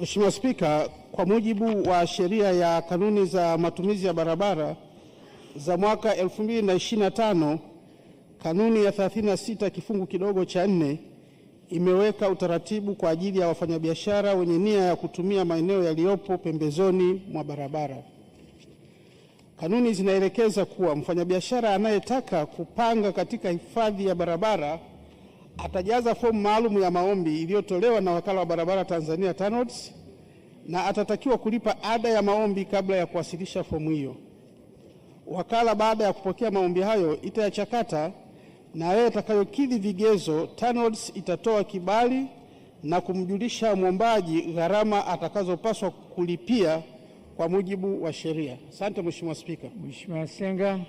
Mheshimiwa Spika, kwa mujibu wa sheria ya kanuni za matumizi ya barabara za mwaka 2025, kanuni ya 36 kifungu kidogo cha 4 imeweka utaratibu kwa ajili ya wafanyabiashara wenye nia ya kutumia maeneo yaliyopo pembezoni mwa barabara. Kanuni zinaelekeza kuwa mfanyabiashara anayetaka kupanga katika hifadhi ya barabara atajaza fomu maalum ya maombi iliyotolewa na Wakala wa Barabara Tanzania TANROADS na atatakiwa kulipa ada ya maombi kabla ya kuwasilisha fomu hiyo. Wakala baada ya kupokea maombi hayo itayachakata na yeye atakayokidhi vigezo, TANROADS itatoa kibali na kumjulisha mwombaji gharama atakazopaswa kulipia kwa mujibu wa sheria. Asante Mheshimiwa Spika. Mheshimiwa Senga.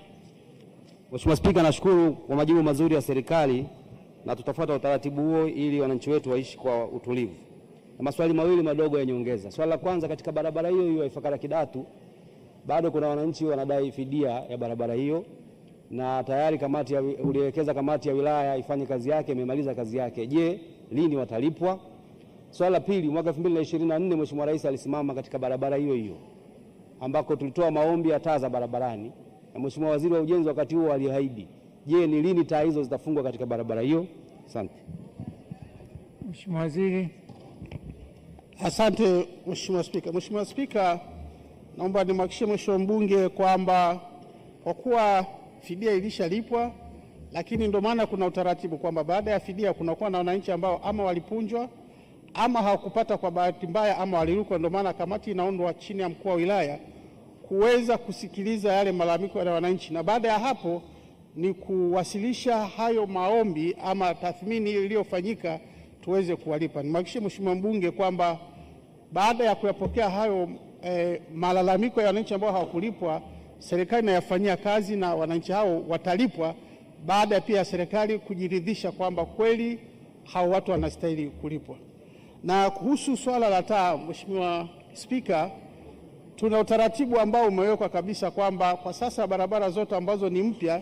Mheshimiwa Spika, nashukuru kwa majibu mazuri ya serikali na tutafuata utaratibu huo ili wananchi wetu waishi kwa utulivu. Na maswali mawili madogo ya nyongeza. Swali la kwanza, katika barabara hiyo hiyo ya Ifakara Kidatu bado kuna wananchi wanadai fidia ya barabara hiyo na tayari ulielekeza kamati ya wilaya ifanye kazi yake, imemaliza kazi yake. Je, lini watalipwa? Swali la pili, mwaka 2024 Mheshimiwa Rais alisimama katika barabara hiyo hiyo ambako tulitoa maombi ya taa za barabarani na Mheshimiwa Waziri wa Ujenzi wakati huo aliahidi. Je, ni lini taa hizo zitafungwa katika barabara hiyo? Asante. Mheshimiwa Waziri. Asante Mheshimiwa Spika. Mheshimiwa Spika, naomba nimhakikishie Mheshimiwa mbunge kwamba kwa kuwa fidia ilishalipwa, lakini ndio maana kuna utaratibu kwamba baada ya fidia kunakuwa na wananchi ambao ama walipunjwa ama hawakupata kwa bahati mbaya ama walirukwa. Ndio maana kamati inaundwa chini ya mkuu wa wilaya kuweza kusikiliza yale malalamiko ya wananchi, na baada ya hapo ni kuwasilisha hayo maombi ama tathmini iliyofanyika tuweze kuwalipa. Nimhakikishie Mheshimiwa mbunge kwamba baada ya kuyapokea hayo malalamiko ya wananchi ambao hawakulipwa, serikali inayafanyia kazi na wananchi hao watalipwa baada pia ya serikali kujiridhisha kwamba kweli hao watu wanastahili kulipwa. Na kuhusu swala la taa, Mheshimiwa Spika, tuna utaratibu ambao umewekwa kabisa kwamba kwa sasa barabara zote ambazo ni mpya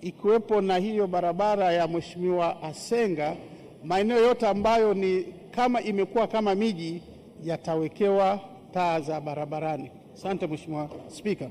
ikiwepo na hiyo barabara ya Mheshimiwa Asenga, maeneo yote ambayo ni kama imekuwa kama miji yatawekewa taa za barabarani. Asante Mheshimiwa Spika.